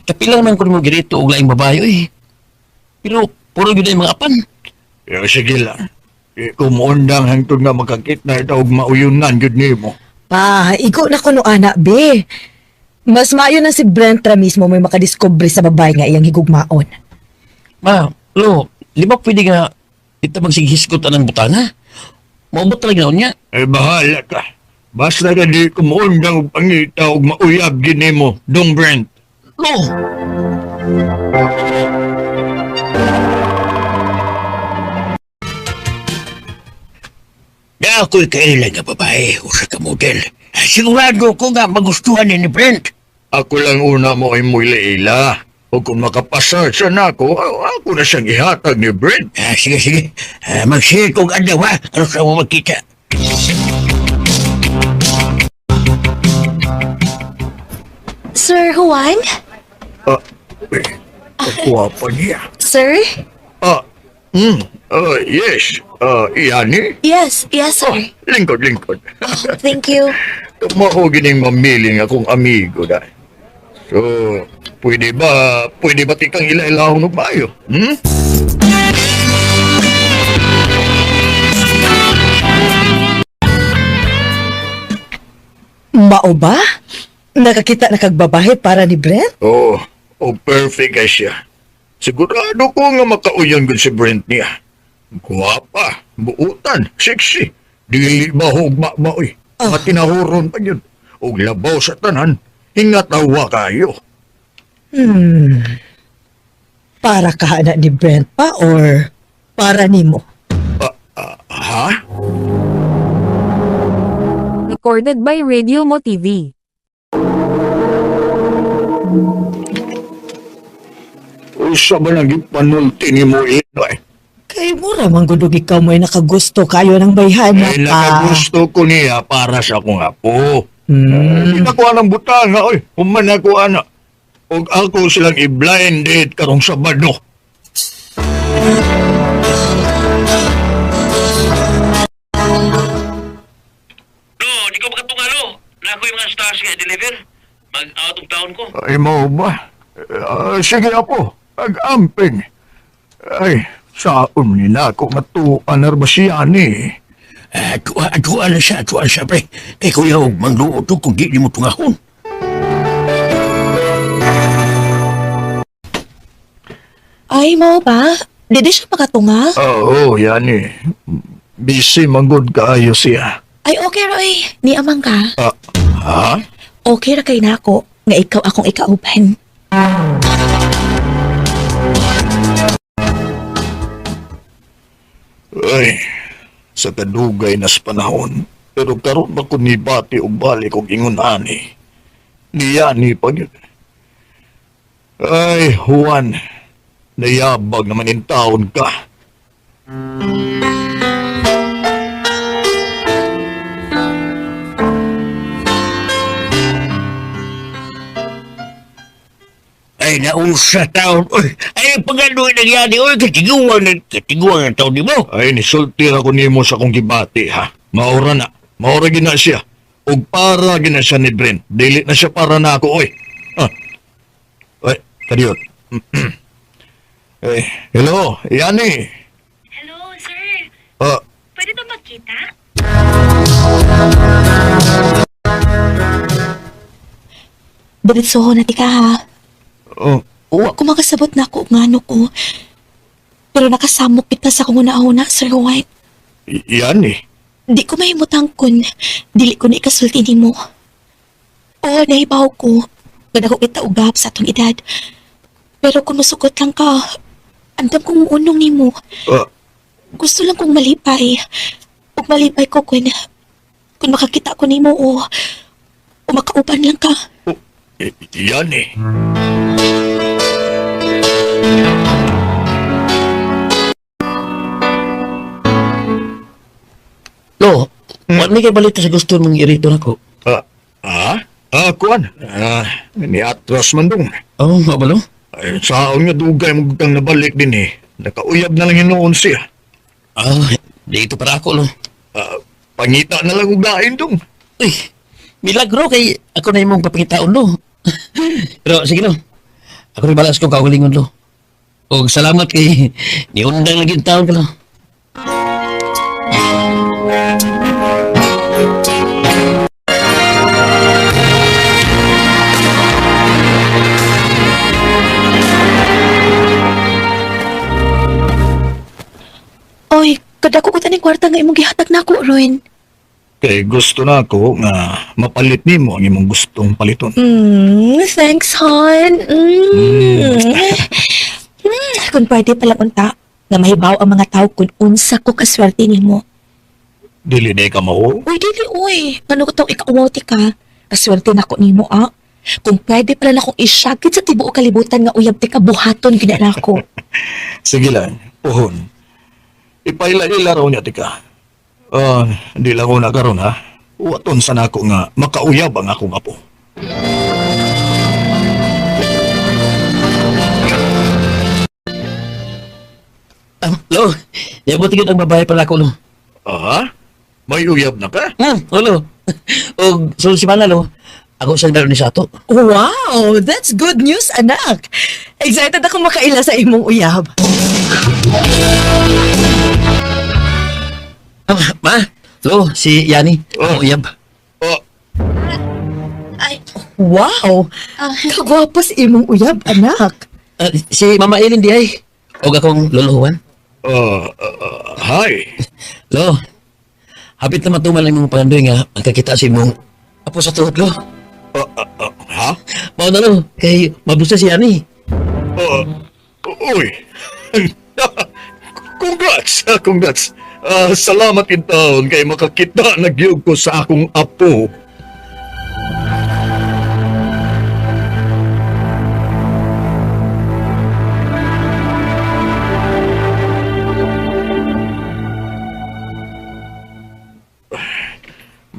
kapila naman ko nimo girito og laing babae oy. Pero puro gyud ay mga apan. Ya, sige lang. Di ko muundang hangtod nga makakit na ito og mauyunan gyud nimo. Pa, ikaw na kuno ana be. Mas maayo na si Brent ra mismo may makadiskubre sa babae nga iyang higugmaon. Ma, lo, di ba pwede nga ita magsighisgot anang butana? Maubot talaga na niya. Eh bahala ka. Basta ka di ko muundang og pangita og mauyab gyud nimo, Dong Brent. Lo, Na ako'y kailan nga babae, usa ka model. Sigurado ko nga magustuhan ni Brent. Ako lang una mo ay muila-ila. O kung makapasar siya na ako, ako na siyang ihatag ni Brent. Ah, sige, sige. Ah, mag-share kong adlaw ha. Ano sa mo magkita? Sir Juan? Ah, eh, ang niya. Sir? Ah, yes. Ah, iyani? Yes, yes, sir. Lingkod, lingkod. Thank you. Mao gining mamiling akong amigo da. So, pwede ba tikang ila-ilahon og maayo? Hmm? Mao ba? Nakakita na kag babae para ni Brent? Oo, oh, perfect kay siya. Sigurado ko nga makauyan gud si Brent niya. Guwapa, buutan, sexy. Dili ba hugma ba oy. Matinahuron pa yun. Og labaw sa tanan, hingatawa kayo. Hmm. Para ka na ni Brent pa or para nimo? Ha? Recorded by Radio Mo TV. Usa ba nang gipanulti ni mo ito eh? Kay mura man gud og ikaw mo'y nakagusto kayo ng bayhana Eh, pa. nakagusto ko niya para sa akong apo. Hmm. Hindi na ko anang butanga, oy. Human na ko ana. Og ako silang i-blind date karong Sabado. lo, di ko makatunga lo. Na ako yung mga stars nga deliver. Mag out of town ko. Ay, mao ba? Ah, sige, apo. Pag-amping. Ay, saon ni na ako matuan na ba siya ni? Ah, tuwa, tuwa na siya, tuwa siya, pre. Kay kuya, og mangluot ko kung di nimo tungahon. Ay, mao ba? Dili siya makatunga? Oo, yan eh. Busy manggod kaayo siya. Ay, okay ra oy. Ni amang ka. Ah, ha? Okay ra kay nako nga ikaw akong ikauban. Ay, sa kadugay nas panahon. Pero karon ba ko nibati og balik og ingon ani? Niya ni pa gyud. Ay, Juan, nayabag naman in taon ka. Ay, nausa taon. Uy, ay, pagano'y nangyari. Uy, katiguan na, katiguan na taon ni mo. Ay, nisulti ra ko nimo sa akong gibati, ha? Maura na. Maura gina siya. Og para gina siya ni Brent. Dili na siya para na ako, oy. Ah. Oy, kadiyot. Ay, hello, Yani. Hello, sir. Ah, Pwede ba magkita? Diretsoho na ti ka ha. oh, Wa ko makasabot na ako ngano ko. Pero nakasamok kita sa akong una-una, Sir Juan. Yan eh. Di ko mahimutang kun dili ko na ikasulti nimo. Oo, nahibaw ko. Ganda ko kita ugap sa atong edad. Pero kung musugot lang ka, andam kong muunong nimo. Ah, Gusto lang kong malipay. Ug malipay ko kun makakita ko nimo o makauban lang ka. yan eh. Lo, wala ni kay balita sa gusto mong irito nako. Ah, ah? Ah, kuan. Ah, ni atras man dong. Oh, mao ba, Lo? Ay, saon nga dugay mo kang nabalik din eh. Nakauyab na lang hinuon siya. Ah, dito para ako, Lo. Ah, pangita na lang og lain dong. Uy, milagro kay ako na imong papangitaon, Lo. Pero sige, Lo. Ako rin balas ko kaugalingon, Lo. Og salamat kay niundang lagi taon ka, Lo. Oy, kadako ko taning kwarta nga imong gihatag nako, Ruin. Kay gusto na ako nga mapalit nimo ang imong gustong paliton. Thanks, hon. Kung pwede palang unta, nga mahibaw ang mga tao kung unsa ko kaswerte nimo. Dili na ka mao. Uy, dili, uy. Ano ko tong ikaw ka? Kaswerte na ko nimo, ah. Kung pwede pala na akong isyagit sa tibuok kalibutan nga uyab ti ka buhaton gina na ako. Sige lang, puhon. Ipaila-ila raw niya tika. Ah, di lang ko na karon ha. Waton sa nako nga makauyab ang akong apo. Ah, Lo, niabot gyud ang babae pala ako, Lo. Ah? May uyab na ka? Oh, Lo. Og sulod si Mana, Lo. Ako sa ni sa ato. Wow, that's good news, anak. Excited ako makaila sa imong uyab. Ah, ma, Lo, si Yani, Oh. ako uyab. Oh, Ay, Wow, kagwapo sa imong uyab, anak. Ah, si Mama Elin di ay. Og akong lolo Juan. ah, ah, hi. Lo, hapit na matuman ang imong pangandoy nga magkakita sa imong apo sa tuhod, Lo. Ah, ah, ah, ha? Mao na, Lo, kay mabusa si Yani. Ah, uy. Congrats, congrats. Ah, salamat in taon kay makakita na gyud ko sa akong apo.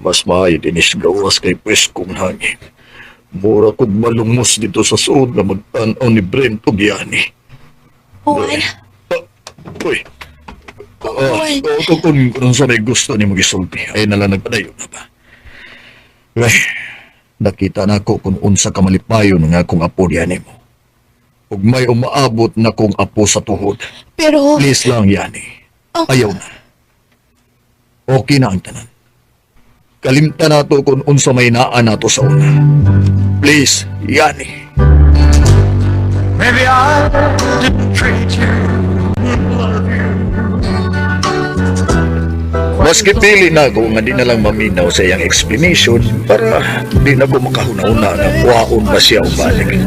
Mas maayo dinis gawas kay preskong hangin. Mura kog malungos dito sa suod na magtan-aw ni Brent og Yani. Juan, Uy. Ah, oh, kung sa may gusto ni magisulti, ay nala nagpadayon na ba? Ay, nakita na ako kung unsa ka malipayon nga akong apo yani mo. Ug may umaabot na kong apo sa tuhod. Pero, Please lang, Yani. Oh. Ayaw na. Okay na ang tanan. Kalimta na to kung unsa may naa nato sa una. Please, Yani. Maybe I didn't treat you, love you. Maski pili na ako nga di na lang maminaw sa iyang explanation para di na ko makahuna-una nga kuhaon ba siya o balik.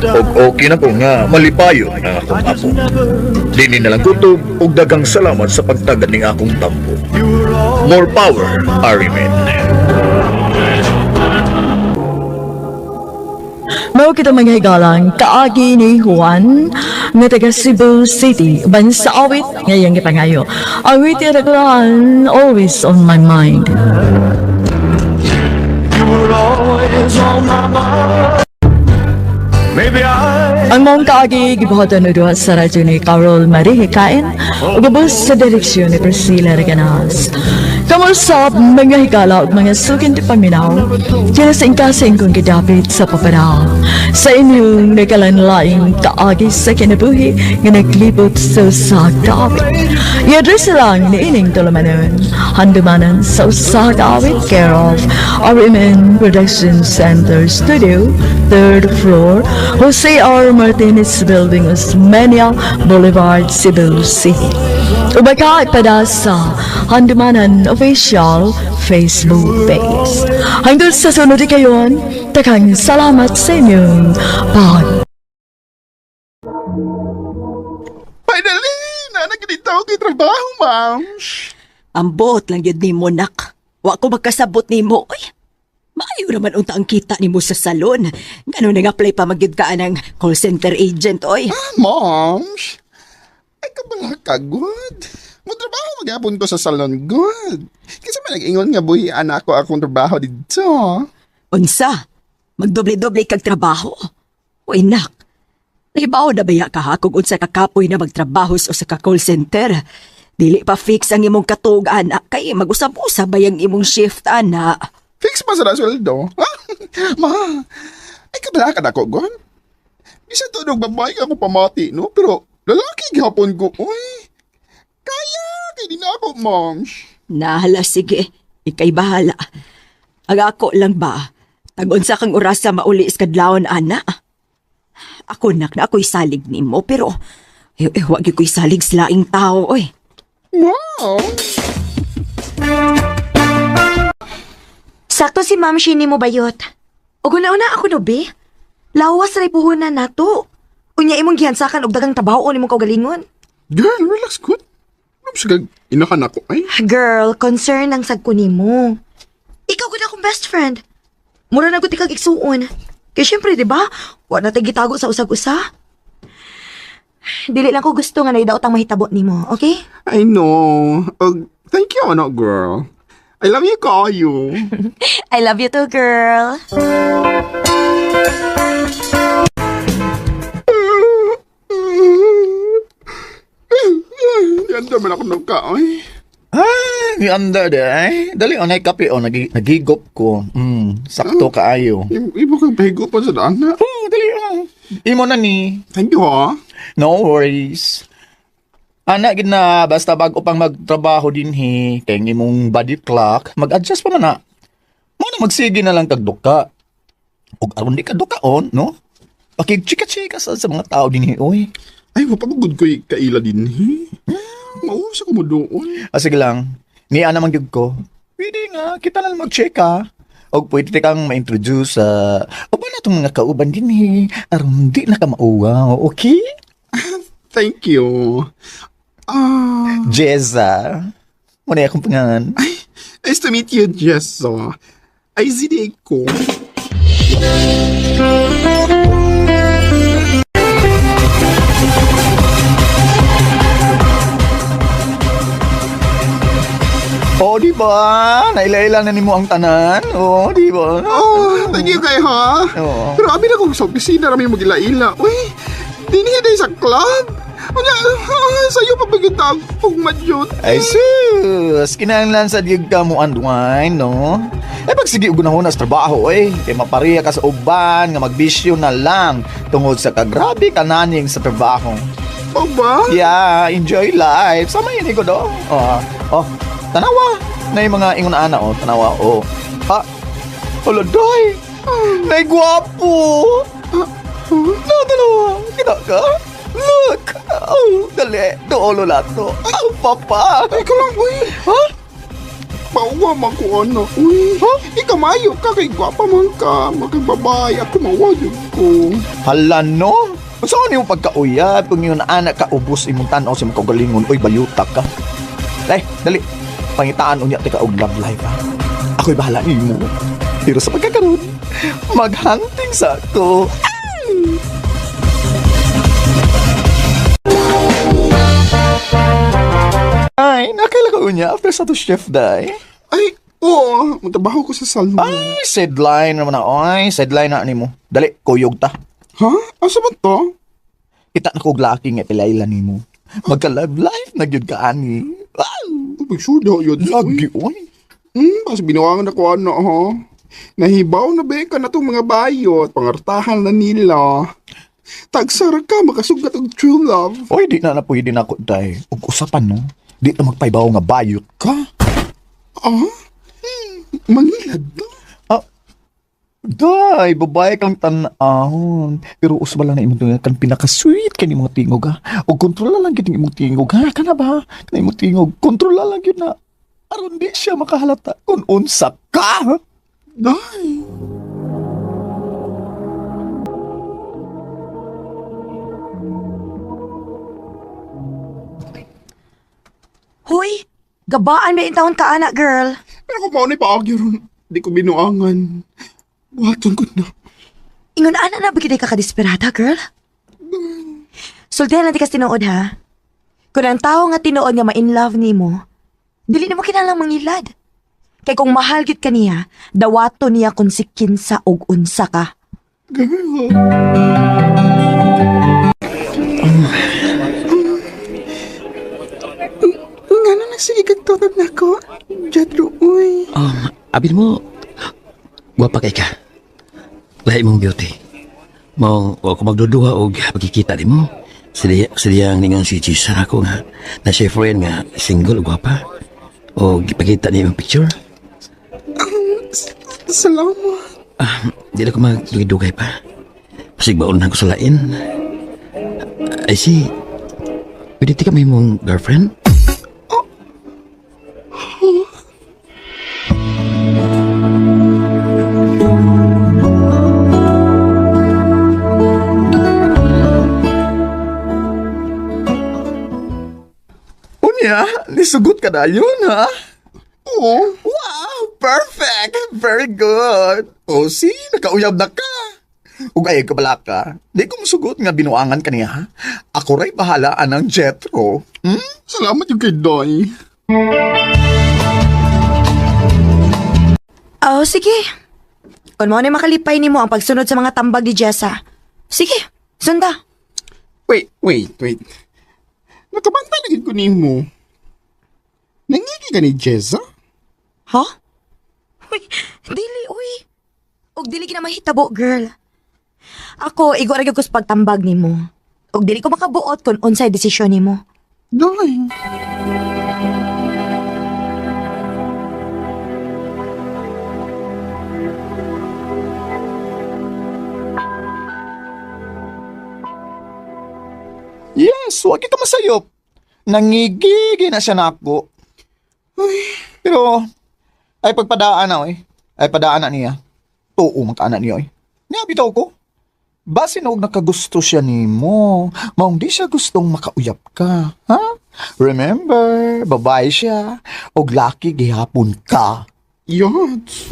Og okay na ko nga malipayon na akong apo. Dini na lang kutob og daghang salamat sa pagtagad ning akong tampo. More power, Arimen. Mao kita mga higalang kaagi ni Juan nga taga Cebu City uban sa awit ngayong gipangayo. Awit regulahan always on my mind. You were always on my mind. Maybe I Ang mong kaagi gibuhatan na duha sa radyo ni Carol Marie Hikain ug ubos sa direksyon ni Priscilla Reganas. Kamusap mga higala ug mga sukin ti paminaw, kaya sa ingkasing kong gidapit sa papanahon. Sa inyong nakalanlaing kaagi sa kinabuhi nga naglibot sa usa ka awit. I-address lang ni ining tulumanon, handumanan sa usa ka awit, care of RMN Production Center Studio, third floor, Jose R. Martinez Building, Osmeña Boulevard, Cebu City. Ubay ka ipada sa Handumanan Official Facebook page. Hangtod sa sunod kayon, takang salamat sa inyong pag Finally! Nanagilita ako kay trabaho, ma'am. Ang buot lang yun nimo, nak. Wa ko magkasabot nimo. Oy, maayo naman unta ang kita nimo sa salon. Ngano nag-apply pa magyud ka ng call center agent, oy. Ah, ma'am. Ay, kabala ka, good. Mo trabaho magyapon ko sa salon, good. Kasi man nag-ingon nga buhi anak ko akong trabaho dito. Unsa? Magdoble-doble kag trabaho. Uy, nak. Nahibaw na baya ka ha kung unsa ka kapoy na magtrabaho sa usa ka call center. Dili pa fix ang imong katuog, anak. Kay mag-usab-usab ba yung imong shift, ana? Fix pa sa sweldo. Ma, ay kabala ka na ko, gon. Bisa tunog babae ka ko pamati, no? Pero lalaki gihapon ko, uy. Kaya, kay di na ako, ma'am. Nahala, sige. Ika'y bahala. Ang ako lang ba? Tag-unsa kang orasa mauli sa kadlawon, ana? Ako, nak, na ako'y salig nimo, pero wag ko'y salig sa laing tao, oy. Wow! Sakto si Ma'am Shini mo bayot. Ug una-una ako no be. Lawas ray puhunan nato. Unya imong gihansakan og dagang trabaho nimong kaugalingon. Girl, relax, good. Ano siya inakan ako, ay? Girl, concern ang sad ko nimo. Ikaw gud akong best friend. Mura na gud ikag igsuon. Kay syempre, di ba? Wa na tay gitago sa usag-usa. Dili lang ko gusto nga naidaot ang mahitabo nimo, okay? I know. Oh, thank you, ano, girl. I love you, kayo. I love you too, girl. Yan man ako nagka, ay. Ay, ni anda de ay. Dali onay kape o nagigop ko. Sakto kaayo. Ibo kang pahigo pa sa daan na. Oh, dali oh. Imo na ni. Thank you, ha. No worries. Ana gid na basta bago pang magtrabaho dinhi kay ang imong body clock, mag-adjust pa man na. Mo na magsige na lang kag duka. Ug aron di ka dukaon, no? Pakigchika-chika sa mga tao dinhi oy. Ay, mapamagod ko'y kaila din, he. Mausa ko mo doon. Ah, sige lang. Niya naman gyud ko. Pwede nga, kita na lang mag-check ha. Og pwede kang ma-introduce sa uban na itong mga kauban din eh. Aron di na ka mauwaw, okay? Thank you. Ah, Jeza. Muna akong pangalan. Nice to meet you, Jessa. Ay, zidi ko. Oh, di ba? Naila-ila na nimo ang tanan. Oh, di ba? Oh, thank you kay ha. Oo. Pero abi na kong sa opisina rami mag-ila-ila. Uy, dinhi day sa club. Unya, sa'yo pa ba ang ugma jud? Ay sus, kinahanglan sa gyud ka mo unwind, no? Eh pag sige og gunahon sa trabaho eh, kay mapareha ka sa uban nga magbisyo na lang tungod sa kagrabe kananing sa trabaho. Oh ba? Yeah, enjoy life. Sama yun ko do. Oh, oh, tanawa. Na yung mga ingon ana oh, tanawa oh. Ah, hala day. Nay gwapo. No, tanawa. Kita ka? Look. Oh, dali. Doolo lato. Ang papa. Ay, ka lang, uy. Ha? Pauwa man ko ano, uy. Huh? Ikaw maayo ka kay gwapa man ka. Makagbabae ako mawa jud ko. Hala no. Saan yung pagkauyab kung yun anak ka ubos imong tan-aw sa imong kaugalingon, oy bayuta ka. Ay, dali. Pangitaan unya tika og love life ha. Ako'y bahala nimo. Pero sa pagkakaroon, maghunting sa ako. Ay, nakaila ka unya after sa to shift day. Ay, oo. Magtrabaho ko sa salon. Ay, sideline naman na. Ay, sideline na nimo. Dali, kuyog ta. Ha? Asa ba to? Kita na kog laki nga pilayla nimo. Magka love life na gyud ka ani. Wow! Uy, sure daw yun. Lagi oy. Pas binuangan ako ano, ha? Nahibaw na ba ka na itong mga bayot, pangartahan na nila. Tagsara ka, makasugat og true love. Oy, di na na pwede na ako day. Ug usapan no. Di na magpaibaw nga bayot ka. Ah? Mangilad na. Ah. Day, babae kang tan-awon. Pero usba lang na imong tingog kan pinaka-sweet kay imong tingog ha. O kontrola lang gyud imong tingog ha. Kana ba? Kana imong tingog, kontrola lang gyud na. Aron di siya makahalata kung unsa ka. Day. Huy, gabaan ba taon ka ana, girl? Pero kung maunay paagi ron, di ko binuangan. Buhaton ko na. Ingon ana na ba gid ka kadesperada, girl? Sultihan lang di kas tinuod ha. Kung ang tao nga tinuod nga ma-in love nimo, dili nimo kinahanglang mangilad. Kay kung mahal gid ka niya, dawato niya kung si kinsa og unsa ka. Girl. Nga na nagsige kag tutod na ko. Jadro, uy. Abin mo, gwapa kay ka. Lahi mong beauty. Mo, wa ko magduduha og pagkikita nimo. Siya, siya ang ningon si Jisa ako nga na siya friend nga single ug gwapa. O gipakita niya imong picture. Salamat. Ah, di na ko magdugay-dugay pa. Pasig baon na ko sa lain. Ay si, pwede ti ka may mong girlfriend? Unya, nisugot ka dayon ha? Oo. Wow, perfect! Very good! O see, nakauyab na ka. Ug ay kabala ka. Di ko musugot nga binuangan ka niya. ha? Ako ray bahala anang Jetro. Hmm? Salamat yung kay Doy. Oh, sige. Kung mo na makalipay nimo ang pagsunod sa mga tambag ni Jessa. Sige, sunda. Wait, wait, wait. Nakabanta na gid ko nimo. Nangigi ka ni Jessa? Ha? Uy, dili, uy. Og dili gina mahitabo, girl. Ako, igo ra gyud ko sa pagtambag nimo. Og dili ko makabuot kung unsay desisyon nimo. Doy. Yes, wag ka masayop. Nangigigi na siya nako. Pero, ay pagpadaan na, oy. Ay padaan na niya. Tuo man kaana niya, oy. Niya, bitaw ko. Basin og nakagusto siya nimo. Maong di siya gustong makauyap ka. Ha? Remember, babae siya. Og laki gihapon ka. Yacht.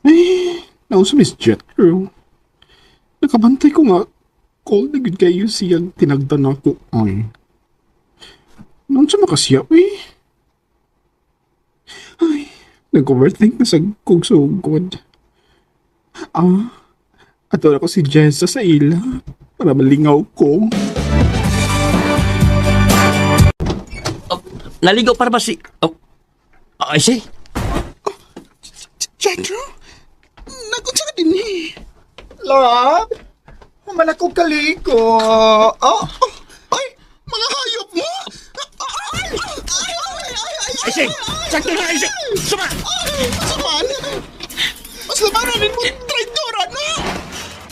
Eh, nausa Miss Jet Crew. Nakabantay ko nga, cold na good kayo siyang tinagdan ako ay. Noon sa makasiya, eh. Ay, nag-overthink na sa kong sugod. Ah, ato na ko si Jessa sa ila para malingaw ko. Naligo para ba si... Oh, ay si, Jetro, nagunsa ka din eh. Love, human ako kaliko. Oh, ay, Mga hayop mo! Ay! Ay! Ay! Ay! Ay! Ay si! Sakto na, ay si! Suma! Ay! Masuman! Mas labanan din mo, traidora na!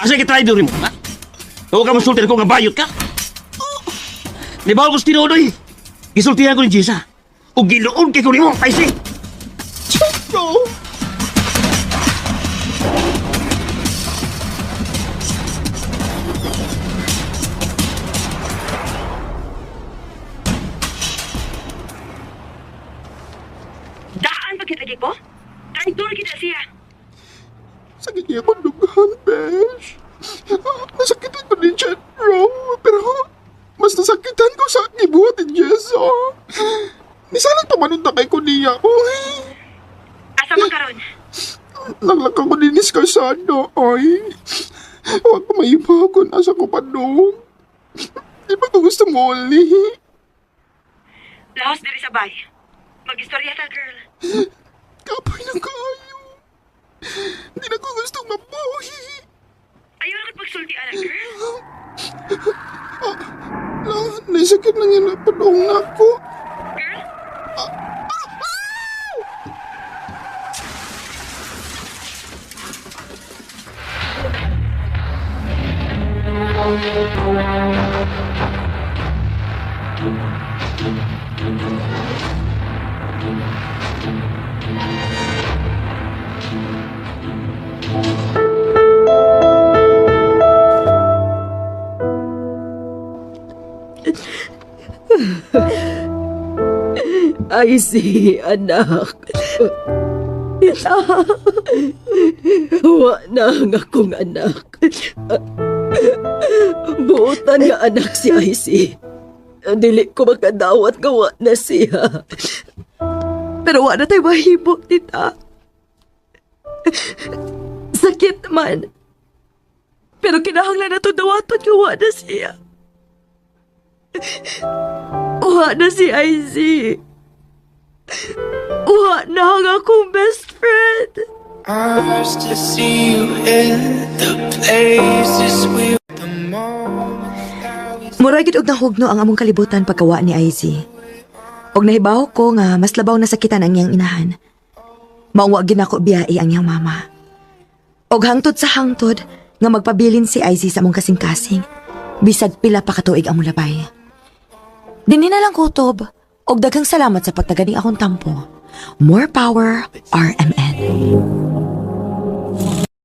Asa ka try mo, ha? Huwag ka masulti ko nga bayot ka. Nibaw ko sa tinuod, oy. Gisultihan ko ni Jisa. O giluon kay ko nimo, ay si! Jetro! Daan pa kita ko? Traitor kita siya. Sakit niya akong dughan, besh. Nasakitan ko ni Jetro, pero mas nasakitan ko sa gibuhat ni Jessa. Nisalang tumanon na kay ko niya. Uy, Asa man karon? naglakaw ko din sa kalsada, ay. Huwag ko maiba kung nasa ko pa doon. Di ba ko gusto mo uli? Lahos diri sa bay. Magistorya ta, girl. Kapoy na kayo. Hindi na ko gustong mabuhi. Ayaw na pagsulti, anak, girl. Lo, nisakit lang yan. Padong na ako. Ay, si anak. Wa na ang akong anak. Buotan nga anak si IC. Dili ko makadawat nga wa na siya. Pero wa na tayo mahimo, tita. Sakit man. Pero kinahanglan na to dawaton nga wa na siya. Wa na si IC. Wa na ang akong best friend. Eyes to see you in the places we the moments that we Mura gid og nahugno ang among kalibutan pagkawa ni IZ. Og nahibaw ko nga mas labaw na sakitan ang iyang inahan. Maong wa gid nako biyai ang iyang mama. Og hangtod sa hangtod nga magpabilin si IZ sa among kasing-kasing. Bisag pila pa katuig ang mulabay. Dinhi na lang kutob. Og daghang salamat sa pagtaganing akong tampo. More power, RMN.